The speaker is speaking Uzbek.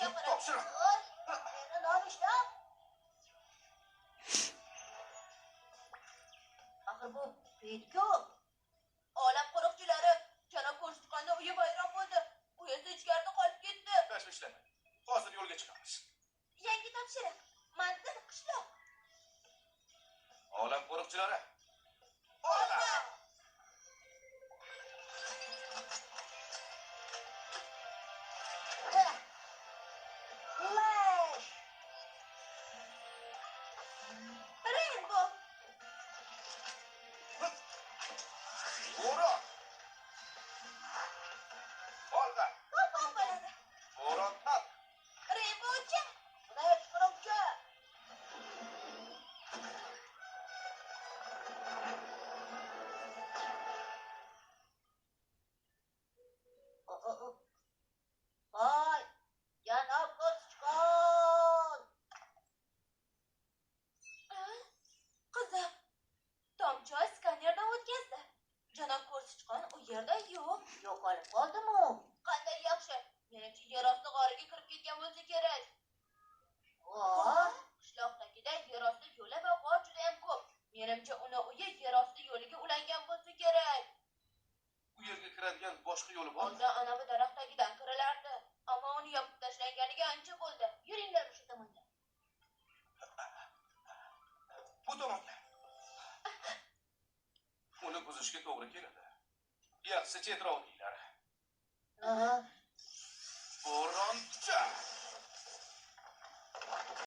Topshiriq. Meni nonushtam. Axir bu Petko. Olam qo'riqchilari janob ko'rsichqonning uyi vayron bo'ldi. U esa ichkarida qolib ketdi. Tashvishlanmang. Hozir yo'lga chiqamiz. Yangi topshiriq. Manzil qishloq. Olam qo'riqchilari. Olg'a! Flash! Rainbow. Bo'ron. Olg'a! Qo'pol bo'ladi. Bo'ron tap. Rainbowchi. Flash quruvchi. Voy, janob ko'rsichqon. Qiziq. Tomchoy skanerdan o'tkazdi. Janob ko'rsichqon u yerda yo'q. Yo'qolib qoldimi u? Qanday yaxshi. Menimcha yer osti g'origa kirib ketgan bo'lsa kerak. Voy, Qishloq tagida yer osti yo'li va g'or juda ham ko'p. Menimcha uni uyi yer osti yo'liga ulangan bo'lsa kerak. U yerga kiradigan boshqa yo'li bormi? Oldin anavi daraxt tagidan kirilardi. Ammo uni yopib tashlanganiga ancha bo'ldi. Yuringlar o'sha tomonga. Bu tomonga. Uni buzishga to'g'ri keladi. Yaxshisi chetroq o'tinglar. Aha. Bo'ron kuchi.